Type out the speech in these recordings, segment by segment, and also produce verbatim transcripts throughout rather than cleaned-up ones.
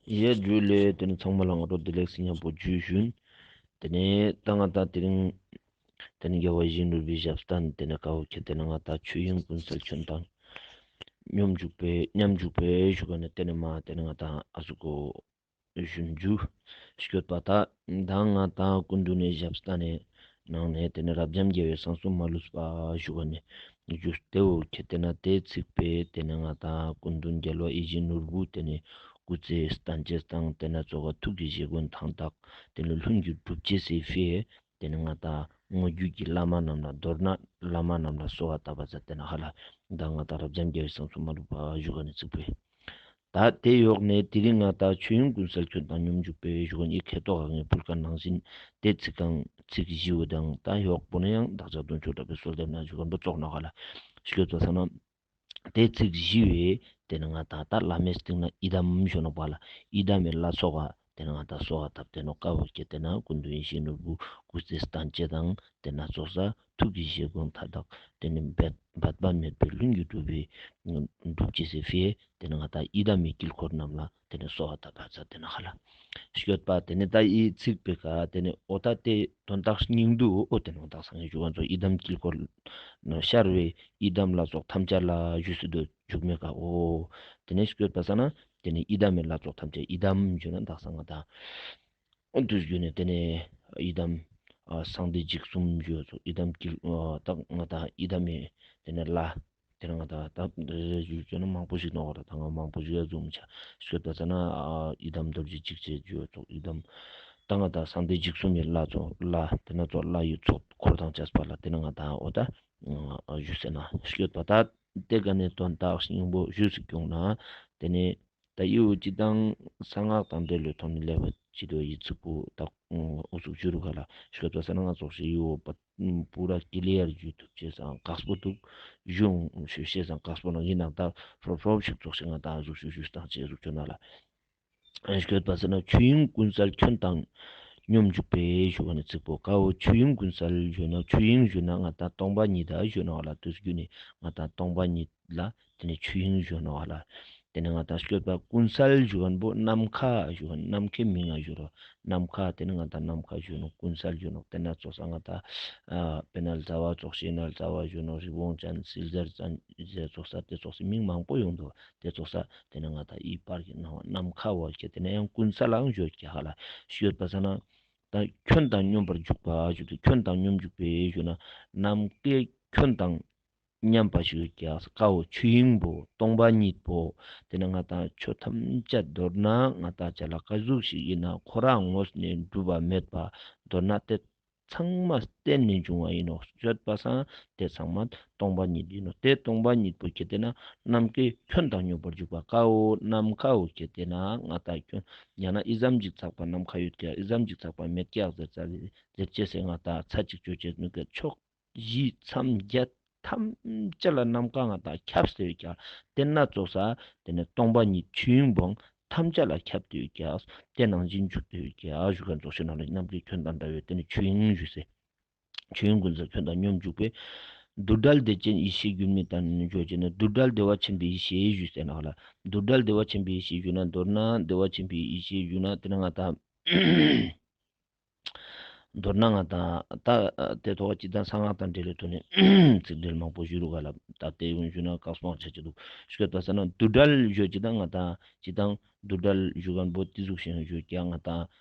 ཡ་ཇུ་ལེ། ཏེ་ནེ་ཚང་མ་ལ་ང་རོ་བདེ་ལེགས་སི་ཉམ་པོ་ཇུ་ཞུན། ཏེ་ནེ་ད་ང་ཏང་དེ་རིང་ཏེ་ནེ་རྒྱལ་བ་ཡིད་བཞིན་ནོར་བུའི་ཞབས་བརྟན་ཏེ་ནེ་ཀ་བོ་ཁྱེར་ཏེ་ན་ང་ཏང་ཆོས་དབྱིངས་ཀུན་གསལ་ཁྱོན་དང་སྙོམས་འཇུག་པའི་སྙོམས་འཇུག་པའི་ཞུ་ག་ནེ་ཏེ་ནེ་མ་ཏེ་ནེ་ང་ཏང་ཨ་ཟུག་གོ་ཞུན་ཇུ་སྐྱོད་པ་ད་ད་ང་ཏང་སྐུ་མདུན་ནེ་ཞབས་བརྟན་ནེ་ནང་ནེ་ཏེ་ནེ་རབ་འབྱམས་རྒྱལ་བའི་གསང་གསུམ་མ་ལུས་པ་ཞུ་ག་ནེ་ཇུ་ཏེ་བོ་ཁྱེར་ཏེ་ན་ཏེ་ཚིག་པའི་ཏེ་ནེ་ང་ཏང་སྐུ་མདུན་རྒྱལ་བ་ཡིད་བཞིན་ནོར་བུ་ཏེ་ནེ་སྐུ་ཚེ་བརྟན་ཅེས་དང་ཏེ་ནེ་ཙོགས་ཐུགས་ཀྱི་བཞེད་དགོངས་དང་དག་ཏེ་ནེ་ལྷུན་གྱིས་གྲུབ་ཅེས་སི་ཕིའ་ཏེ་ནེ་ང་ཏང་དངོས་བརྒྱུད་ཀྱི་བླ་མ་རྣམས་ལ་མདོར་ན་བླ་མ་རྣམས་ལ་གསོལ་བ་བཏབ་པ་ཟེར་ཏེ་ན་ཧ་ལ་ད་ང་ཏང་རབ་འབྱམས་རྒྱལ་བའི་གསང་གསུམ་མ་ལུས་པ་ཞུ་ག་ནེ་ཚིག་པའི། ད་ཏེ་ཡོག་ནེ་དེ་རིང་ང་ཏང་ཆོས་དབྱིངས་ཀུན་གསལ་ཁྱོན་དང་སྙོམས་འཇུག་པའི་ཞུ་ག་ནེ་ཁེ་ཏོག་ག་ངེ་ཕུལ་ཁན་ནང་བཞིན་ཏེ་ཚིག་གང་ཚིག་བཞི་བོ་དང་ད་ཡོག་པོ་ནེ་ཡང་བདག་ཅག་དོན་མཆོག་གྲགས་པའི་གསོལ་འདེབས་ན་ཞུ་ག་ནེ་བོ་ཙོགས་ན་ཧ་ལ་སྐྱོད་པ་ས་ན། ཏེ་ཚིག་བཞི་བོའི་ཏེ་ནེ་ང་ཏང་ད་བླ་མའི་སྟེང་ན་ཡི་དམ་ཞུ་ནོག་པ་ལ་ཡི་དམ་མི་ལ་སོགས་པ་ཏེ་ནེ་ང་ཏང་གསོལ་བ་བཏབ་ཏེ་ནོག་ཀ་བོ་ཁྱེར་ཏེ་ན་སྐུ་མདུན་ཡིད་བཞིན་ནོར་བུ་སྐུ་ཚེ་བརྟན་ཅེས་དང་ཏེ་ནེ་ཙོགས་ཐུགས་ཀྱི་བཞེད་དགོངས་མཐའ་དག་ཏེ་ནེ་འབད་འབད་པ་མེད་པའི་ལྷུན་གྱིས་གྲུབ་པའི་གྲུབ་ཅེས་སི་ཕིའ་ཏེ་ནེ་ང་ཏང་ཡི་དམ་མི་དཀྱིལ་འཁོར་རྣམས་ལ་ཏེ་ནེ་གསོལ་བ་བཏབ་པ་ཟེར་ཏེ་ན་ཧ་ལ་སྐྱོད་པ་ཏེ་ནེ་ད་ཡི་ཚིག་པའི་ཀ་ཏེ་ནེ་འོ་ད་ཏེ་དོན་དག་སྙིང་བསྡུས་འོ་ཏེ་ནེ་དག་ས་ངེ་ཞུ་ག་ནེ་ཡི་དམ་དཀྱིལ་འཁོར་ན་ཤར་བའི་ཡི་དམ་ལ་སོགས་ཐམས་ཅད་ལ་ཞུས་སུ་འདུག་འཇུག་མེད་ཀ་འོ། ཏེ་ནེ་སྐྱོད་པ་ས་ན་ཏེ་ནེ་ཡི་དམ་མི་ལ་སོགས་ཐམས་ཅད་ཡི་དམ་ཞུ་ན་དག་ས་ང་ཏང་འོ་དུས་རྒྱུ་ནེ་ཏེ་ནེ་ཡི་དམ་ཨ་གསང་བདེ་འཇིགས་གསུམ་ཞུ་ཙོགས་ཡི་དམ་དཀྱིལ་ཨ་དག་ང་ཏང་ཡི་དམ་མི་ཏེ་ནེ་ལ་ཏེ་ནེ་ང་ཏང་ད་རེ་རེ་ཞུ་ཅོ་ན་མང་པོ་ཞིག་ནོག་ར་ད་ང་མང་པོ་ཞུ་ཡ་ཟུམ་ཆ་སྐྱོད་པ་ས་ན་ཨ་ཡི་དམ་རྡོ་རྗེ་འཇིགས་བྱེད་ཞུ་ཙོགས་ཡི་དམ་ད་ང་ཏང་གསང་བདེ་འཇིགས་གསུམ་མི་ལ་ཙོགས་ལ་ཏེ་ནེ་ཙོགས་ལ་ཡི་ཙོགས་འཁོར་དང་བཅས་པ་ལ་ཏེ་ནེ་ང་ཏང་འོ་ད་ཨ་ཞུ་ཟེར་ན་སྐྱོད་པ་ད་ཏེ་ག་ནེ་དོན་དག་སྙིང་པོ་ཞུས་སུ་སྐྱོང་ན་ཏེ་ནེ་ད་ཡི་འོ་ཅི་དང་གསང་སྔགས་དང་འབྲེལ་བའི་ཐོག་ནེ་ལེབ་བ་ཅི་དོ་ཡི་ཚིག་པོ་ད་འོ་ཟུག་ཞུ་རུ་ག་ལ་སྐྱོད་པ་ས་ན་ང་ཙོགས་ཤིག་ཡི་འོ་པ་པུ་ར་ཀི་ལི་ཡར་ཞུ་ཐུབ་ཅེས་སང་དཀགས་པོ་འདུག་ཞུ་ཞུ་ཤེས་སང་དཀགས་པོ་ནང་ཡིན་ནང་ད་ཧྲོབ་ཧྲོབ་ཞིག་ཙོགས་ཤིག་ང་ད་ཟུག་ཞུ་ཞུ་སྟངས་ཅེས་ཟུག་ཅོ་ན་ལ། སྐྱོད་པ་ས་ན་ཆོས་དབྱིངས་ཀུན་གསལ་ཁྱོན་དང་སྙོམས་འཇུག་པའི་ཞུ་བ་ནི་ཚིག་པོ་ཀ་བོ་ཆོས་དབྱིངས་ཀུན་གསལ་ཞུ་ན་ཆོས་དབྱིངས་ཞུ་ན་ང་ད་སྟོང་པ་ཉིད་ད་ཞུ་ན་བ་ལ་དུས་རྒྱུ་ནི་ང་ད་སྟོང་པ་ཉིད་ལ་ཏེ་ནེ་ཆོས་དབྱིངས་ཞུ་ན་བ་ལ། ཏེ་ནེ་ང་ད་སྐྱོད་པ་ཀུན་གསལ་ཞུ་བ་ནི་བོ་ནམ་མཁའ་ཞུ་བ་ནམ་མཁའི་མིང་ང་ཞུ་རོ། ནམ་མཁའ་ཏེ་ནེ་ང་ད་ནམ་མཁའ་ཞུ་ནོག་ཀུན་གསལ་ཞུ་ནོག་ཏེ་ནེ་ཙོགས་ས་ང་ད་ཨ་དཔེར་ན་ལྟ་བ་ཙོགས་ཤེས་ན་ལྟ་བ་ཞུ་ནོག་རི་བོང་ཅན་བསིལ་ཟེར་ཙན་ཟེར་ཙོགས་ས་ཏེ་ཙོགས་སི་མིང་མང་པོ་ཡོང་འདུག་ཏེ་ཙོགས་ས་ཏེ་ནེ་ང་ད་ཡི་པར་གྱི་ནང་ནམ་མཁའ་བོ་ཁྱེར་ཏེ་ན་ཡང་ཀུན་གསལ་ལའང་ཞུ་ཀྱག་ཧ་ལ་སྐྱོད་པ་ས་ན་ད་ཁྱོན་དང་སྙོམས་པར་འཇུག་པ་ཞུ་དུ་ཁྱོན་དང་སྙོམས་འཇུག་པའི་ཞུ་ན་ནམ་མཁའི་ཁྱོན་དང་མཉམ་པ་ཞིག་ཡོད་ཀྱག་ཀ་བོ་ཆོས་དབྱིངས་པོ་སྟོང་པ་ཉིད་པོ་ཏེ་ནེ་ང་ད་ཆོས་ཐམས་ཅད་མདོར་ན་ང་ད་ཅ་ལག་ཀ་ཟུག་ཞིག་ཡིན་ན་ཁོ་རང་དངོས་ནེ་གྲུབ་པ་མེད་པ་མདོར་ན་ཏེ་ཚང་མ་རྟེན་ནེ་འབྱུང་བ་ཡིན་ནོག་སྐྱོད་པ་སང་ཏེ་ཚང་མ་སྟོང་པ་ཉིད་ཡིན་ནོག་ཏེ་སྟོང་པ་ཉིད་པོ་ཁྱེར་ཏེ་ན་ནམ་མཁའི་ཁྱོན་དང་སྙོམས་པར་འཇུག་པ་ཀ་བོ་ནམ་མཁའ་བོ་ཁྱེར་ཏེ་ན་ང་ད་ཁྱོན་ཡང་ན་ཨི་ཙམ་ཅིག་ཚག་པ་ནམ་མཁའ་ཡོད་ཀྱག་ཨི་ཙམ་ཅིག་ཚག་པ་མེད་ཀྱག་ཟེར་ཙ་ཟེར་ཅེས་སེ་ང་ད་ཚ་ཅིག་ཅོ་ཅེས་ནུས་ཀྱག་ཕྱོགས་བཞི་མཚམས་བརྒྱད་ཐམས་ཅད་ལ་ནམ་མཁའ་ང་ད་ཁྱབ་སྟེ་ཡོད་ཀྱག་ཏེ་ནེ་ཙོགས་ས་ཏེ་ནེ་སྟོང་པ་ཉིད་ཆོས་དབྱིངས་པོ་ཐམས་ཅད་ལ་ཁྱབ་སྟེ་ཡོད་ཀྱག་ཏེ་ནང་བཞིན་འཇུག་སྟེ་ཡོད་ཀྱག་ཞུ་ཁན་ཙོགས་ཤིག་ནང་ལ་ནམ་མཁའི་ཁྱོན་དང་འདྲ་བའི་ཏེ་ནེ་ཆོས་དབྱིངས་ཞུ་སེ། ཆོས་དབྱིངས་ཀུན་གསལ་ཁྱོན་དང་སྙོམས་འཇུག་པའི། རྡུལ་བྲལ་བདེ་ཆེན་ཡེ་ཤེས་འགྱུར་མེད་བརྟན་ཞུ་ཅེས་ན་རྡུལ་བྲལ་བདེ་བ་ཆེན་པོའི་ཡེ་ཤེས་ཞུ་སེ་ན་ལ། རྡུལ་བྲལ་བདེ་བ་ཆེན་པོའི་ཡེ་ཤེས་ཞུ་ན་མདོར་ན་བདེ་བ་ཆེན་པོའི་ཡེ་ཤེས་ཞུ་ན་ཏེ་ནེ་ང་ད་མདོར་ན་ང་ད་ད་ཏེ་ཐོག་ཅི་དང་གསང་སྔགས་དང་འབྲེལ་བའི་ཐོག་ནེ་ཚིག་འགྲེལ་མང་པོ་ཞུ་རུ་ག་ལ་ད་ཏེ་ཡོང་ཞུ་ན་དཀགས་པོ་ཆ་ཅེས་འདུག་སྐྱོད་པ་ས་ན་རྡུལ་བྲལ་ཞུ་ཅི་དང་ང་ད་ཅི་དང་རྡུལ་བྲལ་ཞུ་ཁན་བོ་ཏེ་ཟུག་ཤིག་ཞུ་ཀྱག་ང་ད་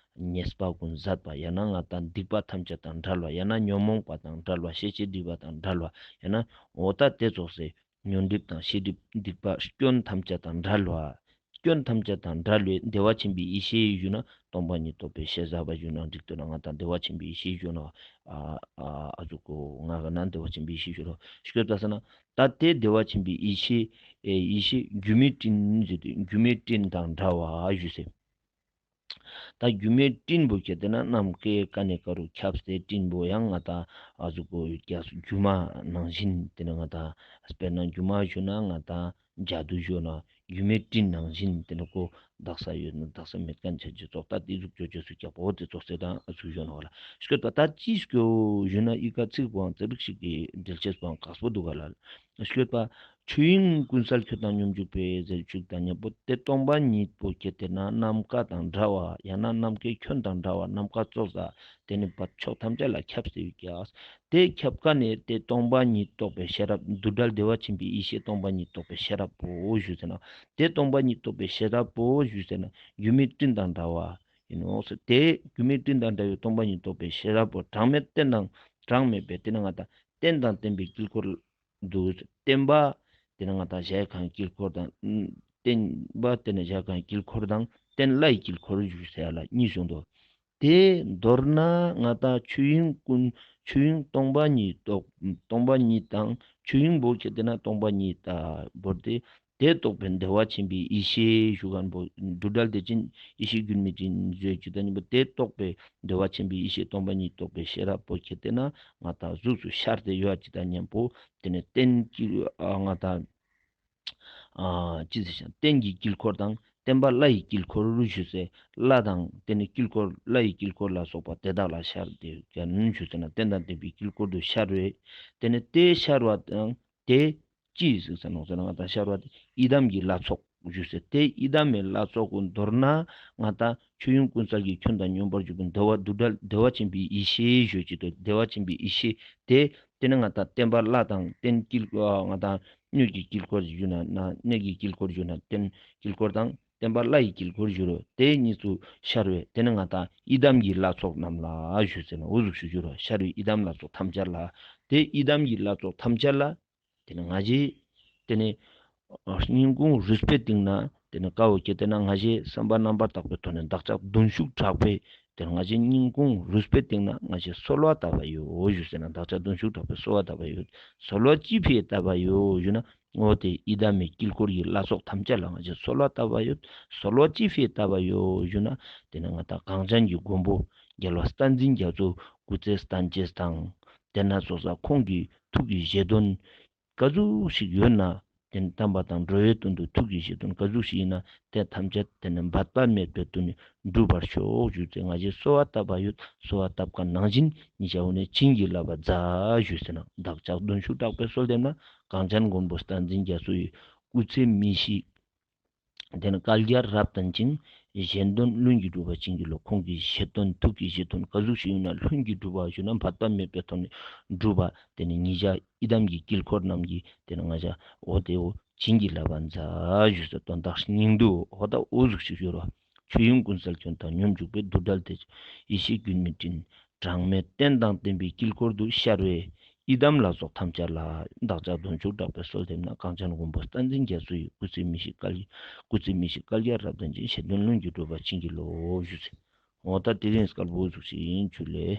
ཉེས་པ་ཀུན་ཟད་པ་ཡང་ན་ང་ད་སྡིག་པ་ཐམས་ཅད་དང་བྲལ་བ་ཡང་ན་ཉོན་མོངས་པ་དང་བྲལ་བ་ཤེས་བྱའི་སྒྲིབ་པ་དང་བྲལ་བ་ཡང་ན་འོ་ད་ཏེ་ཙོགས་སེ་ཉོན་སྒྲིབ་དང་ཤེས་སྒྲིབ་སྡིག་པ་སྐྱོན་ཐམས་ཅད་དང་བྲལ་བ། སྐྱོན་ཐམས་ཅད་དང་བྲལ་བའི་བདེ་བ་ཆེན་པོའི་ཡེ་ཤེས་ཞུ་ན་སྟོང་པ་ཉིད་རྟོགས་པའི་ཤེས་བྱ་བ་ཞུ་ན་འགྲིག་ཏུ་ན་ང་ད་བདེ་བ་ཆེན་པོའི་ཡེ་ཤེས་ཞུ་ན་ཨ་ཨ་ཨ་ཟུག་གོ་ང་ག་ན་བདེ་བ་ཆེན་པོའི་ཡེ་ཤེས་ཞུ་རོ་སྐྱོད་པ་ས་ན་ད་ཏེ་བདེ་བ་ཆེན་པོའི་ཡེ་ཤེས་ཨེ་ཡེ་ཤེས་སྒྱུ་མའི་སྤྲིན་ཟེར་ཏེ་སྒྱུ་མའི་སྤྲིན་དང་འདྲ་བ་ཞུ་སེ། ད་སྒྱུ་མའི་སྤྲིན་པོ་ཁྱེར་ཏེ་ན་ནམ་མཁའི་ཀ་ནེ་ཀ་རུ་ཁྱབ་སྟེ་སྤྲིན་པོ་ཡང་ང་ད་ཨ་ཟུག་གོ་ཡོད་ཀྱག་སྒྱུ་མ་ནང་བཞིན་ཏེ་ནེ་ང་ད་དཔེར་ན་སྒྱུ་མ་ཞུ་ན་ང་ད་ཇ་དུ་ཞུ་ན་སྒྱུ་མའི་སྤྲིན་ནང་བཞིན་ཏེ་ནེ་ཀོ་དག་ས་ཡོད་ན་དག་ས་མེད་ཁན་ཆ་ཅེས་ཙོགས་ད་ཏེ་ཟུག་ཅོ་ཅེས་སུ་ཀྱག་པོ་ཏེ་ཙོགས་སེ་ད་ཨ་ཟུག་ཞུ་ན་བ་ལ་སྐྱོད་པ་ད་ཅི་སྐྱོ་ཞུ་ན་ཨི་ཀ་ཚིག་པོའང་ཙ་པིག་ཞིག་གི་འགྲེལ་ཅེས་པོའང་དཀགས་པོ་འདུག་ག་ལ་སྐྱོད་པ། ཆོས་དབྱིངས་ཀུན་གསལ་ཁྱོད་དང་སྙོམས་འཇུག་པའི་ཟེར་ཅུག་དང་ཉམ་པོ་ཏེ་སྟོང་པ་ཉིད་པོ་ཁྱེར་ཏེ་ན་ནམ་མཁའ་དང་འདྲ་བ་ཡང་ན་ནམ་མཁའི་ཁྱོན་དང་འདྲ་བ་ནམ་མཁའ་ཙོགས་ས་ཏེ་ནེ་བར་ཕྱོགས་ཐམས་ཅད་ལ་ཁྱབ་སྟེ་ཡོད་ཀྱག། ཏེ་ཁྱབ་ཀ་ནེ་ཏེ་སྟོང་པ་ཉིད་རྟོགས་པའི་ཤེས་རབ་རྡུལ་བྲལ་བདེ་བ་ཆེན་པོའི་ཡེ་ཤེས་སྟོང་པ་ཉིད་རྟོགས་པའི་ཤེས་རབ་པོ་ཞུས་ཟེར་ན། ཏེ་སྟོང་པ་ཉིད་རྟོགས་པའི་ཤེས་རབ་པོ་ཞུས་ཟེར་ན་སྒྱུ་མའི་སྤྲིན་དང་འདྲ་བ་ཨིན་ནོག་ཟེར། ཏེ་སྒྱུ་མའི་སྤྲིན་དང་འདྲ་བའི་སྟོང་པ་ཉིད་རྟོགས་པའི་ཤེས་རབ་པོ་གྲངས་མེད་རྟེན་དང་གྲངས་མེད་པའི་ཏེ་ནེ་ང་དང་རྟེན་དང་བརྟེན་པའི་དཀྱིལ་འཁོར་དུ་བརྟེན་པ་ཏེ་ནེ་ང་དང་གཞལ་ཡས་ཁང་དཀྱིལ་འཁོར་དང་བརྟེན་པ་ཏེ་ནེ་གཞལ་ཡས་ཁང་དཀྱིལ་འཁོར་དང་རྟེན་བླ་ཡི་དཀྱིལ་འཁོར་ཞུས་ཟེར་ཡ་ལ་གཉིས་བྱུང་དོ། ཏེ་མདོར་ན་ང་དང་ཆོས་དབྱིངས་ཀུན་ཆོས་དབྱིངས་སྟོང་པ་ཉིད་རྟོགས་སྟོང་པ་ཉིད་དང་ཆོས་དབྱིངས་པོ་ཁྱེར་ཏེ་ན་སྟོང་པ་ཉིད་ལྟ་བུར་ཏེ་ཏེ་རྟོགས་པའི་བདེ་བ་ཆེན་པོའི་ཡེ་ཤེས་ཞུ་ཁན་པོ་རྡུལ་བྲལ་བདེ་ཆེན་ཡེ་ཤེས་སྒྱུ་མའི་སྤྲིན་ཟེར་ཅུག་དང་ཉམ་པོ་ཏེ་རྟོགས་པའི་བདེ་བ་ཆེན་པོའི་ཡེ་ཤེས་སྟོང་པ་ཉིད་རྟོགས་པའི་ཤེས་རབ་པོ་ཁྱེར་ཏེ་ན་ང་དང་གཟུགས་སུ་ཤར་ཏེ་ཡོད་ཅུག་དང་ཉམ་པོ་ཏེ་ནེ་རྟེན་གྱི་ང་དང་ཨ་ཅི་ཟེར་ཞིང་རྟེན་གྱི་དཀྱིལ་འཁོར་དང་བརྟེན་པ་བླ་ཡི་དཀྱིལ་འཁོར་རུ་ཞུས་ཟེར། བླ་དང་ཏེ་ནེ་དཀྱིལ་འཁོར་བླ་ཡི་དཀྱིལ་འཁོར་ལ་སོགས་པ་དེ་དག་ལ་ཤར་ཏེ་ཀྱང་ཞུས་ཟེར་ན་རྟེན་དང་བརྟེན་པའི་དཀྱིལ་འཁོར་དུ་ཤར་བས། ཏེ་ནེ་ཏེ་ཤར་བ་དང་ཏེ་ཅི་ཟེར་ན་ནོག་ཟེར་ན་ང་དང་ཤར་བ་ཏེ་ཡི་དམ་གྱི་ལྷ་ཚོགས་ཞུས་ཟེར། ཏེ་ཡི་དམ་མི་ལྷ་ཚོགས་ཀུན་མདོར་ན་ང་དང་ཆོས་དབྱིངས་ཀུན་གསལ་གྱི་ཁྱོན་དང་སྙོམས་པར་འཇུག་པའི་བདེ་བ་རྡུལ་བྲལ་བདེ་བ་ཆེན་པོའི་ཡེ་ཤེས་ཞུ་ཅུག་དང་བདེ་བ་ཆེན་པོའི་ཡེ་ཤེས་ཏེ་ཏེ་ནེ་ང་དང་བརྟེན་པ་བླ་དང་རྟེན་དཀྱིལ་ང་དང་སྣོད་ཀྱི་དཀྱིལ་འཁོར་ཞུ་ན་ན་གནས་ཀྱི་དཀྱིལ་འཁོར་ཞུ་ན་རྟེན་དཀྱིལ་འཁོར་དང་བརྟེན་པ་བླ་ཡི་དཀྱིལ་འཁོར་ཞུ་རུ་ཏེ་གཉིས་སུ་ཤར་བས། ཏེ་ནེ་ང་དང་ཡི་དམ་གྱི་ལྷ་ཚོགས་རྣམས་ལ་ཞུས་ཟེར་ན་འོ་ཟུག་ཞུ་ཞུ་རུ་ཤར་བས་ཡི་དམ་ལྷ་ཚོགས་ཐམས་ཅད་ལ། ཏེ་ཡི་དམ་གྱི་ལྷ་ཚོགས་ཐམས་ཅད་ལ་ཏེ་ནེ་ང་ཞེ་ཏེ་ནེ་སྙིང་ཁུང་རུས་པའི་གཏིང་ན་ཏེ་ནེ་ཀ་བོ་ཁྱེར་ཏེ་ན་ང་ཞེ་བསམ་པ་རྣམ་པར་དག་པའི་ཐོག་ནེ་བདག་ཅག་གདུང་ཤུགས་དྲག་པོས་ཏེ་ནེ་ང་ཞེ་སྙིང་ཁུང་རུས་པའི་གཏིང་ན་ང་ཞེ་གསོལ་བ་བཏབ་པ་ཡོད་ཞུས་ཟེར་ན་བདག་ཅག་གདུང་ཤུགས་དྲག་པོས་གསོལ་བ་བཏབ་པ་ཡོད། གསོལ་བ་ཅི་ཕི་ལ་བཏབ་པ་ཡོད་ཞུ་ན་འོ་ཏེ་ཡི་དམ་མི་དཀྱིལ་འཁོར་གྱི་ལྷ་ཚོགས་ཐམས་ཅད་ལ་ང་ཞེ་གསོལ་བ་བཏབ་པ་ཡོད། གསོལ་བ་ཅི་ཕི་ལ་བཏབ་པ་ཡོད་ཞུ་ན་ཏེ་ནེ་ང་དང་གངས་ཅན་གྱི་མགོན་པོ་རྒྱལ་བ་བསྟན་འཛིན་རྒྱ་མཚོ་སྐུ་ཚེ་བརྟན་ཅེས་དང་ཏེ་ནེ་ཙོགས་ས་ཁོང་གི་ཐུགས་ཀྱི་བཞེད་དོན་ག་ཟུག་ཞིག་ཡོད་ན་ཏེ་ནེ་དམ་པ་དང་འགྲོ་བའི་དོན་དུ་ཐུགས་ཀྱི་བཞེད་དོན་ག་ཟུག་ཞིག་ཨིན་ན་ཏེ་ཐམས་ཅད་ཏེ་ནེ་འབད་པ་མེད་པའི་དོན་ནི་འགྲུབ་པར་ཤོག་ཞུས་ཏེ་ང་ཞེ་གསོལ་བ་བཏབ་པ་ཡོད། གསོལ་བ་བཏབ་ཀ་ནང་བཞིན་ཉེ་ཞའོ་ནེ་བྱིན་གྱིས་བརླབ་པ་མཛད་ཞུས་ཟེར་ན་བདག་ཅག་གདུང་ཤུགས་དྲག་པོས་གསོལ་འདེབས་ན་གངས་ཅན་མགོན་པོ་བསྟན་འཛིན་རྒྱ་མཚོ་ཡི་སྐུ་ཚེ་མི་ཤིགས་ཏེ་ནེ་བསྐལ་བརྒྱར་རབ་བརྟན་ཅིང་། གཞན་དོན་ལྷུན་གྱིས་གྲུབ་པར་བྱིན་གྱིས་རློབས། ཁོང་གི་བཞེད་དོན་ཐུགས་ཀྱི་བཞེད་དོན་ག་ཟུག་ཞིག་ཨིན་ན་ལྷུན་གྱིས་གྲུབ་པ་ཞུ་ན་འབད་པ་མེད་པའི་ཐོག་ནེ་འགྲུབ་པ་ཏེ་ནེ་ཉེ་ཞ་ཡི་དམ་གྱི་དཀྱིལ་འཁོར་རྣམས་ཀྱི་ཏེ་ནེ་ང་ཞ་འོ་ཏེ་འོ་བྱིན་གྱིས་བརླབ་པ་མཛད་ཞུས་ཟེར་དོན་དག་སྙིང་བསྡུས་འོ་ད་འོ་ཟུག་ཞིག་ཞུ་རུ་ཆོས་དབྱིངས་ཀུན་གསལ་ཁྱོད་དང་སྙོམས་འཇུག་པའི་རྡུལ་བྲལ་བདེ་ཆེན་ཡེ་ཤེས་སྒྱུ་མའི་སྤྲིན། གྲངས་མེད་རྟེན་དང་བརྟེན་པའི་དཀྱིལ་འཁོར་དུ་ཤར་བས། ཡི་དམ་ལྷ་ཚོགས་ཐམས་ཅད་ལ། བདག་ཅག་གདུང་ཤུགས་དྲག་པོས་གསོལ་འདེབས་ན། གངས་ཅན་མགོན་པོ་བསྟན་འཛིན་རྒྱ་མཚོ་ཡི། སྐུ་ཚེ་མི་ཤིགས་བསྐལ་བརྒྱར་རབ་བརྟན་ཅིང་། གཞན་དོན་ལྷུན་གྱིས་གྲུབ་པར་བྱིན་གྱིས་རློབས་ཞུས་ཟེར། འོ་ད་དེ་རིང་སྐལ་བོ་ཟུག་ཞིག་ཨིན་ཆུ་ལེ།